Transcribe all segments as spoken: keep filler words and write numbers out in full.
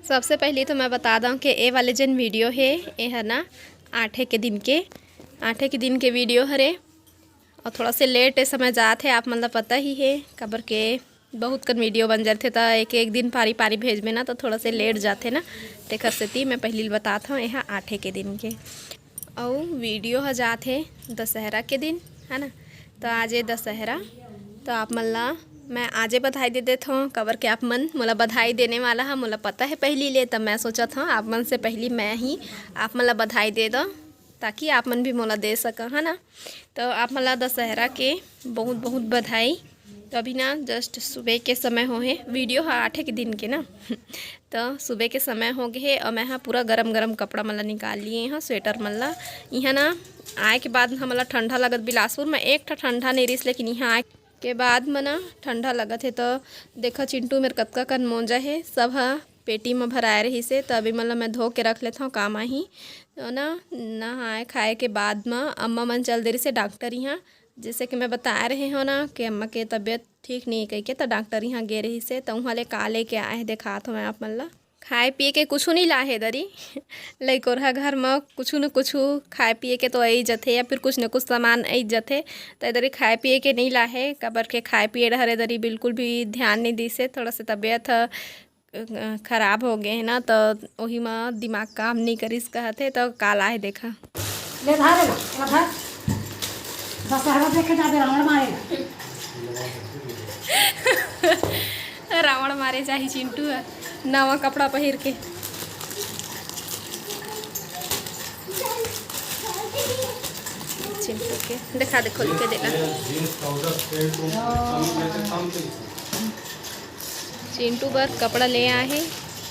सबसे पहली तो मैं बता दंव कि ए वाले जेन वीडियो हे, ए हर ना आठे के दिन के, आठे के दिन के वीडियो हरे। और थोड़ा से लेट ए समय जात हे, आप मन ला पता ही हे, काबर के बहुत कन वीडियो बन जाथे, त एक एक दिन पारी पारी भेजबे ना, तो थोड़ा से लेट जाथे ना, तेकर सेती मैं पहली ल बतात हंव, एहा आठे के दिन के। अउ वीडियो ह जात हे दशहरा के दिन, है ना, तो आज ए दशहरा, तो आप मन ला मैं आजे बधाई दे देत हंव, काबर के आप मन मोला बधाई देने वाला हा, मोला पता हे पहली ले, त मैं सोचत हंव आप मन से पहली मैं ही आप मन ला बधाई दे दंव, ताकि आप मन भी मोला दे सका, है ना। तो आप मन ला दशहरा के बहुत बहुत बधाई। तो अभी ना जस्ट सुबह के समय हो हे, वीडियो ह आठे के दिन के ना, तो सुबह के समय हो गए हे, और मैं हा पूरा गरम गरम कपड़ा मन ला निकाल लिए हंव, स्वेटर मन ला। इहाँ ना आए के बाद हमन ला ठंडा लगत, बिलासपुर में एक ठा ठंडा नहीं रिस, लेकिन इहाँ आए के बाद म ना ठंडा लगत हे। तो देखा चिंटू मेर कतका कन मोजा हे, सब ह पेटी म भराए रहिस हे, त अभी मन ला मैं धो के रख लेथंव, काम आही। तो ना नहाए खाए के बाद म अम्मा मन चल दे रिस हे डॉक्टर इहाँ। जैसे कि मैं बताए रहे हंव ना कि अम्मा के तबीयत ठीक नहीं कहिके, त डॉक्टर इहाँ गे रहिस हे, त उहाँ ले का लेके आए हे देखात हंव मैं आप मन ला। खाए पिए के कुछु नहीं लाहे दरी, लइकोरहा घर म कुछु न कुछु खाए पिए के तो आई जथे या फिर कुछ न कुछ सामान आई जथे। त ए दरी खाए पिए के नहीं लाहे, काबर के खाए पिए डहर ए दरी बिल्कुल भी ध्यान नहीं दिस हे। थोड़ा सा तबीयत ह अ, खराब हो गए हे ना, तो ओही म दिमाग काम नहीं करिस कहत हे, तो का लाहे देखा। ले धर ला, ले धर। दशहरा देखे जाबे, रावण मारेगा। रावण मारे जाही चिंटू ह, नवा कपड़ा पहिर के। चिंटू के देखा दे, खोल के देखा। चिंटू बर कपड़ा ले आए हे।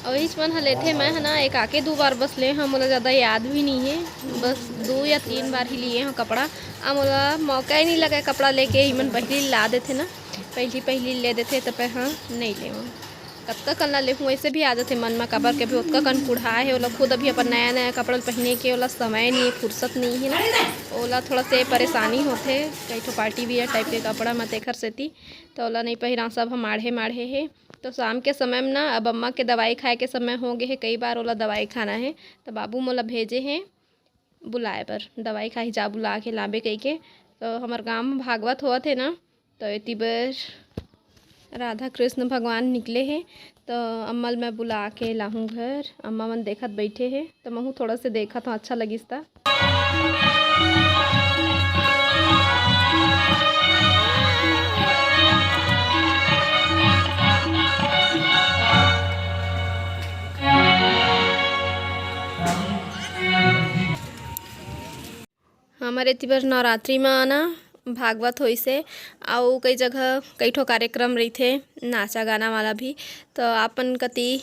अउ इच मन ह लेथे, मैं ह ना एक आके दू बार बस ले हंव, मोला ज़्यादा याद भी नहीं हे, बस दू या तीन बार ही लिए हंव कपड़ा। अब मोला मौका ही नहीं लगे कपड़ा लेके, इमन पहिली ला देथे ना, पहिली पहिली ले देथे, त मैं ह नहीं लेवंव। कतका कन ला लेहूँ, ऐसे भी आ जाथे मन म, काबर के अभी ओतका कन कुढ़ा हे, ओला खुद अभी अपन नया नया कपड़ा ल पहिने के ओला समय नहीं हे, फुर्सत नहीं हे ना, ओला थोड़ा से परेशानी होथे कई ठो पार्टी वियर टाइप के कपड़ा म, तेखर सेती त ओला नहीं पहिरांव, सब ह माढ़े माढ़े हे। तो शाम के समय में ना अब अम्मा के दवाई खाए के समय हो गए हे, कई बार ओला दवाई खाना हे, तो बाबू मोला भेजे हे बुलाए बर, दवाई खाही जा बुला के लाबे कहिके। तो हमर गांव में भागवत होवत हे ना, तो एती बर राधा कृष्ण भगवान निकले हे, तो अम्मा ल मैं बुला के लाहूँ घर। अम्मा मन देखत बैठे हे, तो महूँ थोड़ा से देखत हूँ, अच्छा लगिस त। हमर एती बर नवरात्रि म ना भागवत होइसे, अउ कई जगह कई ठो कार्यक्रम रहिथे, नाचा गाना वाला भी। तो आपन कति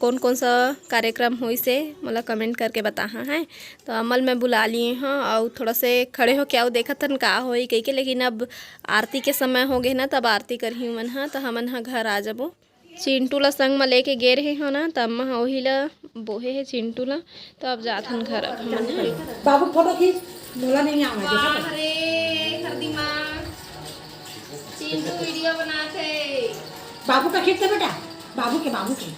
कौन कौन सा कार्यक्रम होइसे, मोला कमेंट करके बताहा है। तो अम्मा ल मैं बुला लिए हूँ, अउ थोड़ा से खड़े होके अउ देखत हन का होई कहिके, लेकिन अब आरती के समय हो गए ना, तब आरती करही मन ह, तो हमन ह घर आ जबो। चिंटू ला संग म लेके गे रहे हो ना, त अम्मा ह ओही ला बोहे हे चिंटू ला। तो अब जात हन घर अब हमन ह। बाबू फोटो खींच, मोला नहीं आवे, देखा वाह रे, हर दिमाग। चिंटू वीडियो बनात हे। बाबू का खींच दे बेटा, बाबू के, बाबू के।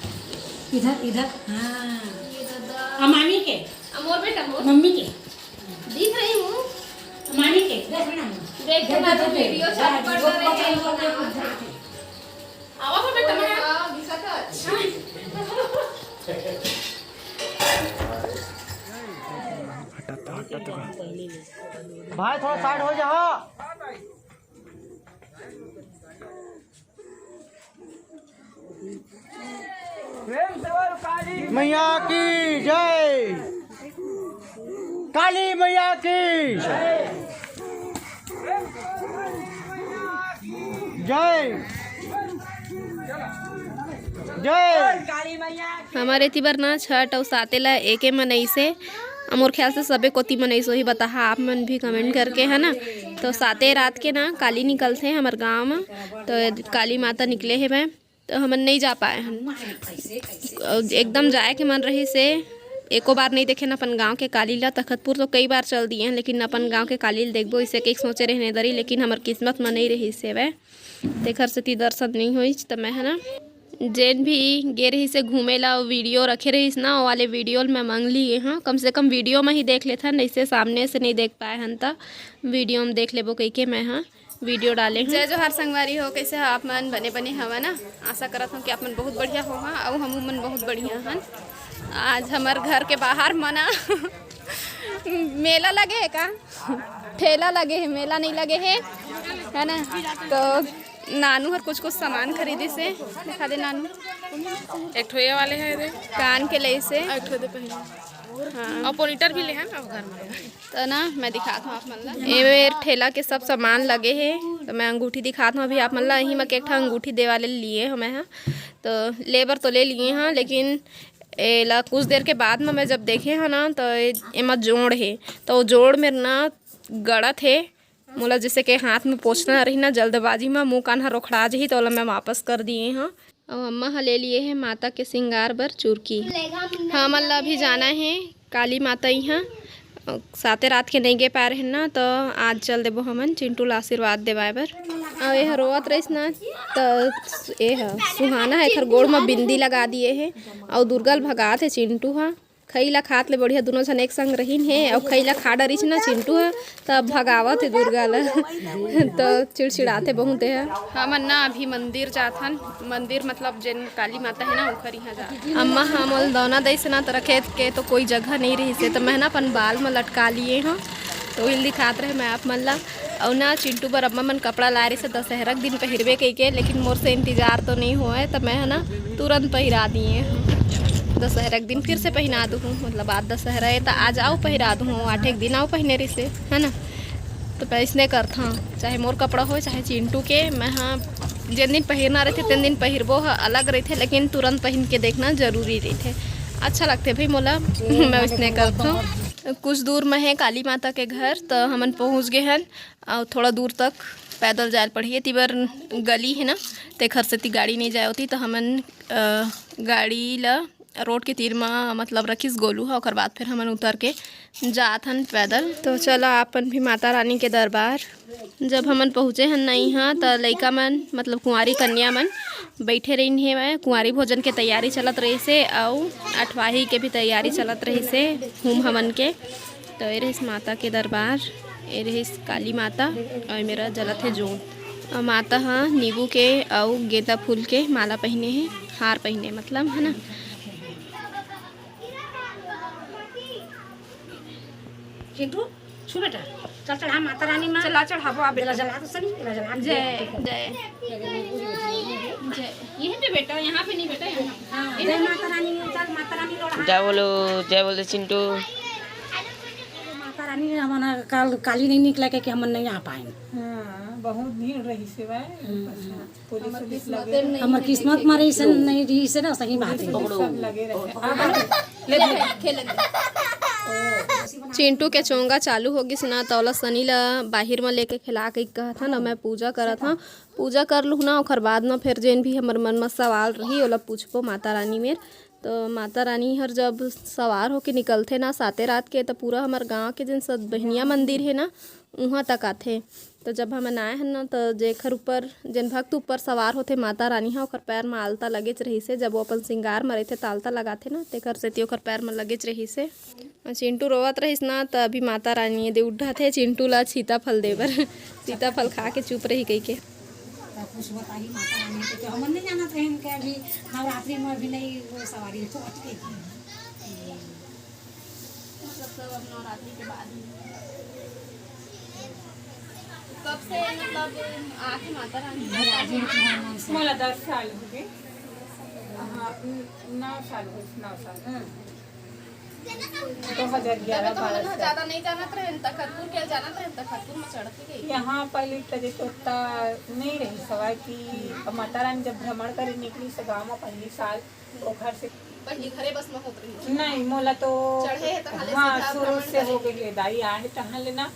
इधर, इधर, हाँ। ये दादा। आ मामी के। आ मोर बेटा, मोर। मम्मी के। दिख रही हूँ। मामी के, देख ना। देख देख, ना, देख, तो देख। वीडियो चालू कर दे रहे हैं। आवा हो बेटा, मैं। हाँ, दिखा था, अच्छा। भाई, थोड़ा साइड हो जाओ। मैया की जय, काली मैया की जय, जय। हमर एती बर ना छठ अउ साते ला एके मनइसे, अउ मोर ख्याल से सबे कोती मनइस होही, बताहा आप मन भी कमेंट करके, है ना। तो साते रात के ना काली निकलथे हमर गांव म, तो काली माता निकले हेवय, तो हमन नहीं जा पाए हन। एकदम जाए के मन रहिसे, एको बार नहीं देखे न अपन गांव के काली ला। तखतपुर तो कई बार चल दिए हन, लेकिन अपन गांव के काली ला देखबो, इसे के सोचे रहने दरी, लेकिन हमर किस्मत म नहीं रहिस हेवय। तेखर सेती दर्शन नइ होइस, त मैं ह ना जेन भी गे रहिस हे घूमे ला, वीडियो रखे रहिस ना, वो वाले वीडियो ल मैं मंग लिए हँव। कम से कम वीडियो में ही देख लेथन, ऐसे सामने से नहीं देख पाए हन, त वीडियो में देख लेबो कहिके मैं ह वीडियो डाले हँव। जय जोहार संगवारी हो, कैसे हो आप मन? बने बने हवा ना? आशा करत हँव कि आप मन बहुत बढ़िया होहा, अउ हमू मन बहुत बढ़िया हन। आज हमर घर के बाहर मना मेला लगे हे का? ठेला लगे हे, मेला नहीं लगे हे, है ना? तो नानू हर कुछ कुछ सामान खरीदिस हे, दिखा दे नानू। एक ठो ये वाले हे रे। कान के लेस हे। एक ठो दे पहले। हाँ। और पोनीटर भी ले हन अब घर में। तो ना मैं दिखात हँव आप मन ला। ए मेर ठेला के सब सामान लगे हे, तो मैं अंगूठी दिखात हँव अभी आप मन ला। यही में के एक ठा अंगूठी दे वाले लिए हँव मैं ह। तो ले बर तो ले लिए हँव, लेकिन एला कुछ देर के बाद में मैं जब देखे हँव ना, तो ए-, एमा जोड़ हे, तो जोड़ मेर ना गड़त हे। मोला जैसे के हाथ में पोंछना रही ना, जल्दबाजी में मुँह कान ह रोखड़ा जही, तो ओला मैं वापस कर दिए हँव। अउ अम्मा ह ले लिए हे माता के सिंगार बर चुरकी। हमन ला अभी जाना हे काली माता इहाँ। साते रात के नहीं गे पाए रहेन ना, तो आज चल देबो हमन चिंटू ला आशीर्वाद देवाए बर। अउ एह रोवत रहिस ना, तो एह सुहाना ह एखर गोड़ म बिंदी लगा दिए हे, अउ दुर्गा ल भगात हे चिंटू ह। खई ला खात ले बढ़िया, दुनों झन एक संग रहिन हे, अउ खई ला खा डरिस ना चिंटू ह, तब भगावत हे दुर्गा ला। तो चिड़चिड़ाथे बहुत हे। हमन ना अभी मंदिर जाथन, मंदिर मतलब जेन काली माता हे ना, ओखर इहाँ जाथन। अम्मा ह मोल दौना दइस ना, तो रखे के तो कोई जगह नहीं रहिस हे, तो मैं ना अपन बाल म लटका लिए हँव, तो ओही ल दिखात रहे मैं आप मन ला। अउ ना चिंटू बर अम्मा मन कपड़ा लाए रहिस हे दशहरा के दिन पहिरबे कहिके, लेकिन मोर से इंतजार तो नहीं होए, त मैं ह ना तुरंत पहिरा दिए हँव। दशहरा के दिन फिर से पहिना दूहूँ, मतलब आज दशहरा हे त आज अउ पहिरा दूहूँ, आठे के दिन अउ पहिने रहिस हे, है ना? तो मैं इसने करथँव, चाहे मोर कपड़ा होए चाहे चिंटू के, मैं ह जेन दिन पहिरना रहिथे तेन दिन पहिरबो ह अलग रहिथे, लेकिन तुरंत पहिन के देखना जरूरी रहिथे, अच्छा लगथे भाई मोला। मैं इसने करथँव। कुछ दूर में हे काली माता के घर, तो हमन पहुँच गे हन। अउ थोड़ा दूर तक पैदल जाए ल पड़ही। एती बर गली हे ना, तेखर सेती गाड़ी नहीं जाए होती, तो हमन, अ, गाड़ी ल रोड के तीर म, मतलब, रखिस गोलू ह, ओकर बाद फिर हमन उतर के जात हन पैदल। तो चला, अपन भी माता रानी के दरबार। जब हमन पहुँचे हन ना इहाँ, त लइका मन, मतलब, कुंवारी कन्या मन बैठे रहिन हेवय। कुंवारी भोजन के तैयारी चलत रहिस हे, अउ अठवाही के भी तैयारी चलत रहिस हे, हूम हवन के। तो ए रहिस माता के दरबार, ए रहिस काली माता, अउ ए मेरा जलत हे जोत। अउ माता ह नींबू के अउ गेंदा फूल के माला पहिने हे, हार पहिने मतलब, है ना। चिंटू, छू बेटा, चल चढ़ा माता रानी माँ। चला चढ़ाबो आप बेटा। जला, जला तो सही, जला, जला। जय, जय। जय। यहीं पे बेटा, यहाँ पे नहीं बेटा, यहाँ। हाँ, जय माता रानी, चल माता रानी लोड़ा। जय बोलो, जय बोलो चिंटू। माता रानी हमन ह काल, काली नहीं निकला के कि हमन नहीं आ पाए। हाँ, बहुत भीड़ रहिस हे भाई। हम्म। अच्छा, पुलिस उलिस लगे रहे। हमर किस्मत म रहिस हे, नहीं रहिस हे ना, सही बात हे। पुलिस सब लगे रहे। अब ले, ले, खेलन दे। चिंटू के चोंगा चालू हो गिस ना, त ओला सनी ला बाहिर म लेके खेला के कहत हन, मैं पूजा करत हँव। पूजा कर लूँ ना, ओखर बाद म फेर जेन भी हमर मन म सवाल रही, ओला पूछबो माता रानी मेर। तो माता रानी हर जब सवार होके निकलथे ना साते रात के, तो पूरा हमर गांव के जेन सतबहिनिया मंदिर हे ना, उहाँ तक आथे। तो जब हमन आए हन ना, तो जेखर ऊपर, जेन भक्त ऊपर सवार होथे माता रानी ह, ओखर पैर म आलता लगेच रहिस हे। जब वो अपन सिंगार म रहिथे, त आलता लगाथे ना, तेखर सेती ओखर पैर म लगेच रहिस हे। चिंटू रोवत रहिस ना, त अभी माता रानी एदे उठाथे चिंटू ला सीताफल दे बर। सीताफल खा के चुप रही कहिके। तब कुछ बताही माता रानी के, तो हमन नहीं जानत रहे इनके अभी नवरात्रि में अभी नहीं वो सवारी होत के। मतलब सब अब नवरात्रि के बाद ही। कब से मतलब आके माता रानी? मोला दस साल हो गए। हाँ, न-, नौ साल हो, नौ साल। हम्म। दो हजार ग्यारह तबे तो हमन बारह ह से। ज्यादा नहीं जानत रहे, तखतपुर के जानत रहे, तखतपुर में चढ़त ही गई। यहाँ पहली तो जे तोता नहीं रही सवाई कि माता रानी जब भ्रमण करे निकली से गाँव में पहली साल, ओखर से पहली घरे बस में होत रही। नहीं, मोला तो चढ़े हे तहाँ ले हाँ, सीधा शुरू भ्रमण से करे। हो गई ले दाई, आए तहाँ ले ना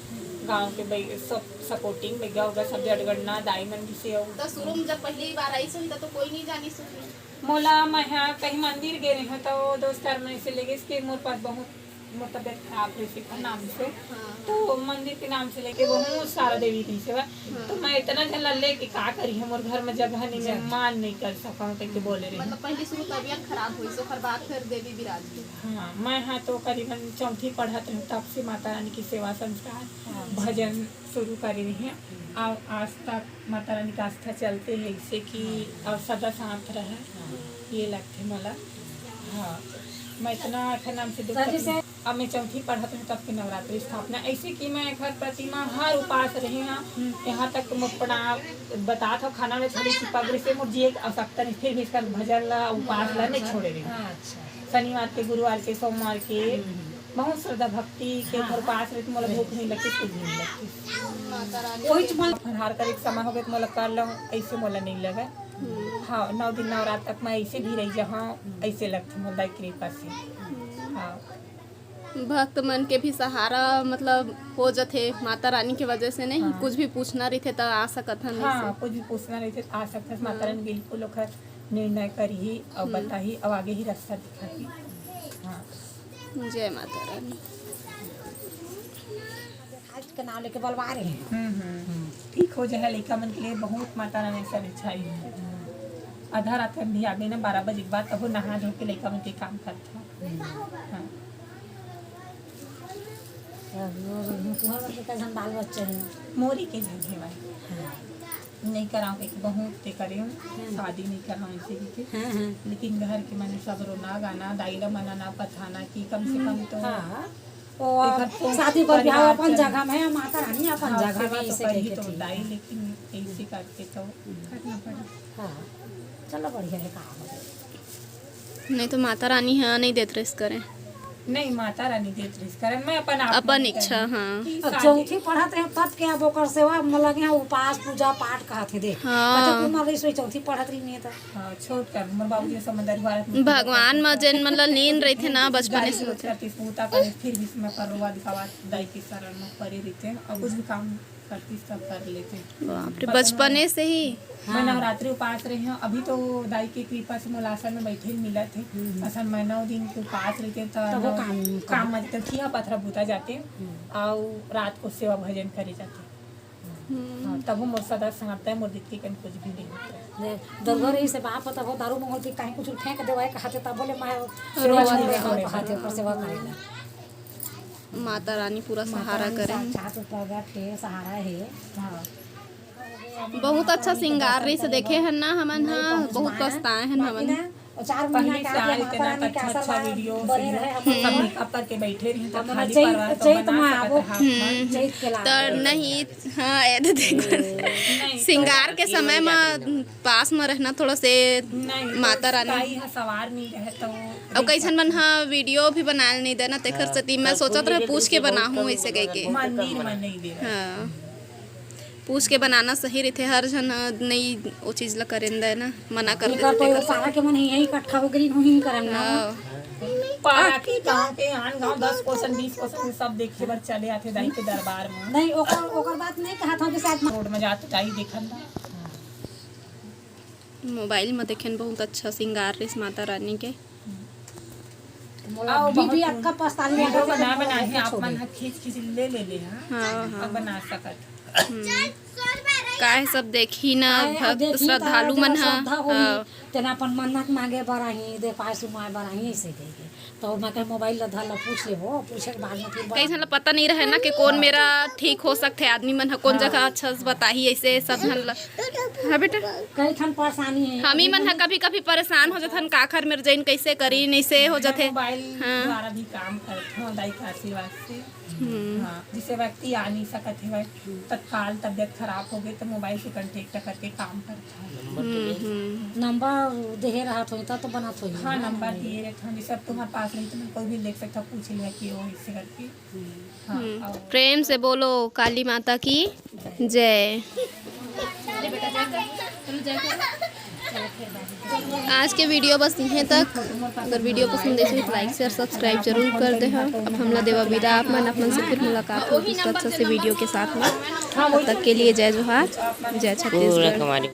गाँव के बै-, सब सपोर्टिंग बैगा होगा, सब जड़गड़ना, दाई मन भी से हो। तो शुरू में जब पहली बार आई सही, तो कोई नहीं जानी सुनी। मोला मैं ह कहीं मंदिर गे रही हूँ, तो दोस्त यार मन से लेगे के मोर पास बहुत मोर तबियत खराब रहिस एकर नाम से, हाँ। तो मंदिर के नाम से लेके बहुत सारा देवी रहिस हवय। हाँ। तो मैं इतना झन ला लेके का करी, हमर घर में जगह नहीं, मैं मान नहीं कर सकूँ, कह के बोले रही। मतलब पहले शुरू तबियत खराब हुई, ओकर बाद फिर देवी विराज हुई। हाँ, मैं हाँ तो करीबन चौथी पढ़त रहूँ, तब से माता रानी की सेवा संस्कार, हाँ। भजन शुरू करे रही। और आज तक माता रानी का आस्था चलते है, इससे कि हाँ। और सदा साथ रहे, हाँ। ये लगथे मोला। हाँ, मैं इतना एखर नाम से दुख तकलीफ, अब मैं चौथी पढ़त हूँ तब के नवरात्रि स्थापना, ऐसे कि मैं एखर प्रतिमा हर उपास रही हूँ। हम्म। यहाँ तक कि मैं अपना बतात हूँ, खाना में थोड़ी सी पगड़ी से मोर जिए के आवश्यकता नहीं, फिर भी इसका भजन ला, उपास ला नहीं छोड़े रही। हाँ, अच्छा। शनिवार के, गुरुवार के, सोमवार के, हम्म। बहुत श्रद्धा भक्ति के हाँ। घर पास रहित, मोला भूख नहीं लगती, कुछ नहीं लगती। कोई चीज मन फरहार करे के समय हो गए तो मोला कर लूँ, ऐसे मोला नहीं लगे। हम्म। हाँ, नौ दिन नवरात तक मैं ऐसे भी रही जहाँ हम्म। ऐसे लगती मोला दाई कृपा से। हम्म। हाँ। भक्त मन के भी सहारा मतलब हो जथे माता रानी के वजह से, नहीं हाँ। कुछ भी पूछना रहिथे त आ सकत हन हाँ, ऐसे। कुछ भी पूछना रहिथे त आ सकत हन। माता हाँ। रानी बिल्कुल ओखर निर्णय करही और हम्म। बताही और आगे ही रास्ता दिखाही। हाँ। जय माता रानी। आज के नाम लेके बलवा रहे हैं। हम्म, हम्म। हम्म। ठीक हो जाए, लइका मन के लिए बहुत माता रानी से अच्छाई है। आधा रात में भी आगे ना बारह बजे के बाद तब नहा धो के लइका मन के काम करता। हम्म। हाँ। तब वो तुहर मन के कइसन बाल बच्चा है? मोरी के झन हेवय। हाँ। नहीं कराऊँ, एक बहुत ते करे हूँ, हम्म। शादी नहीं कराऊँ इसे भी के। हाँ, हाँ। लेकिन घर के मन सब रोना गाना, दाई ला मनाना पछाना कि कम से कम तो हाँ। वो एकर तो शादी बर भी परिवार अपन चले। जगह में, माता रानी अपन हाँ, जगह सेवा में तो इसे करही कहिके तो ठीक दाई, है। लेकिन ऐसे करके तो हम्म। करना पड़ा। हाँ, चलो बढ़िया है, का हो गया। नहीं तो माता रानी ह नहीं देत रहिस करे। नहीं, माता रानी देत रहिस करे, मैं अपन आप अपन मन इच्छा, करी। हाँ। कि अब शादी चौथी पढ़त रहे तब के अब ओकर सेवा में लगे हैं, उपास, पूजा, पाठ कहत है, देख। हाँ। कतको उमर रही सोई चौथी पढ़त रही नहीं तो। हाँ, छोट कर, मोर बाबूजी समझदारी वाला भगवान म जेन मन ल लीन रहिथे ना, बचपने से होथे। करती पूता करे, फिर भी मैं परवा दिखावा दाई के शरण में परे रहिथे, अब कुछ भी काम करतीस तब कर लेते। बाप रे, बचपने से ही? मैं हाँ। नवरात्रि उपास रहे हूँ, अभी तो दाई के कृपा से मोला आसन में बैठे ही मिलत है। हम्म। असन मैं नौ दिन के उपास रहिते त तब वो नौ काम, काम काम। में तो खिया पथरा बूता जाते हम्म। और रात को सेवा भजन करे जाते। हम्म। हाँ, तब वो मोर सदा साथ है, मोर दिक्कत कन कुछ भी नहीं होता। दरुआ रही से बाप तब वो दारू मंगल थी, कहीं कुछ फेंक देवा है, कहते तब बोले मैं सेवा सेवा नहीं नहीं करते। कहते ओकर सेवा करेला। माता रानी पूरा माता सहारा रानी करे। साक्षात प्रगट हे, सहारा हे। हाँ। बहुत अच्छा श्रृंगार रहिस देखे हन ना हमन ह, बहुत पछताए हन हमन। चार महीना पहले से आए थे ना, अच्छा अच्छा वीडियो बने रहे, सब मेकअप करके बैठे रहे, तो खाली चैत, परवार तो चैत बना में सकत आबो। हम्म। चैत के लाभ। तो नहीं, हाँ, ये तो देखो। नहीं, श्रृंगार के समय में पास में रहना थोड़ा से नहीं, माता तो रानी। ताई ह सवार नहीं रहे तो और कई झन मन ह वीडियो भी बनाए नहीं देना, तेखर हाँ, सेती मैं सोचत रहे पूछ के बनाहूँ ऐसे कह के। मंदिर में नहीं दे रहे। हाँ, पूछ के बनाना सही रहिथे, हर झन नहीं वो चीज ला करेन दे ना, मना कर देथे। कोई पारा के मन ही यही इकट्ठा हो गई, नहीं करन ना। हाँ। पारा की गांव के आन गांव दस क्वेश्चन, बीस क्वेश्चन सब देखे बर चले आथे दाई के दरबार में। नहीं, ओकर, ओकर बात नहीं कहा था कि शायद रोड में जात दाई देखन ना। मोबाइल में देखेन बहुत अच्छा श्रृंगार रहिस माता रानी के। मोला अउ भी, बहुत भी अक्का पस्तानी वीडियो बना बना के आप मन ह खींच खींच ले ले ले, हाँ? हाँ, हाँ। अब बना सकत। हम्म। काहे सब देखी ना, काहे भक्त देखी श्रद्धालु त मन ह। श्रद्धा होही, हाँ। तेना अपन मन्नत मांगे बर आही, दे पाए सुमाए बर आही, ऐसे कह के। तो मैं कहे मोबाइल ला धर ला पूछ लेबो, पूछे के बाद में फिर कई झन ला पता नहीं रहे ना कि कौन मेरा ठीक हो सकथे, आदमी मन ह कौन हाँ। जगह अच्छा से बताही, ऐसे सब झन ला। हाँ बेटा, कई ठन परेशानी है। हम ही मन ह कभी कभी परेशान हो जाथन, काखर मेर जइन कैसे करी, नहीं से हो जाथे। मोबाइल हाँ। द्वारा भी काम करत हूँ, दाई के आशीर्वाद से। हम्म। हाँ, जिसे व्यक्ति आ नहीं सकत है, तत्काल तबियत खराब हो गई तो मोबाइल से कॉन्टेक्ट करके काम करत हूँ। हम्म, हम्म। नंबर देहे रहत होई, तब तो बनत होई। हाँ, नंबर दिए रहत हूँ, जैसे अब तुम्हारे पास नहीं तो मैं कोई भी देख सकता, पूछ लिया कि वो इससे करके। हाँ, हम्म। और प्रेम से बोलो काली माता की जय। आज के वीडियो बस इहें तक। अगर वीडियो पसंद आइस तो लाइक, शेयर, सब्सक्राइब जरूर कर दे। अब हमला देवा विदा, आप मन, आप मन से फिर मुलाकात होगी दूसरा अच्छा से वीडियो के साथ में। तब तक के लिए जय जोहार, जय छत्तीसगढ़।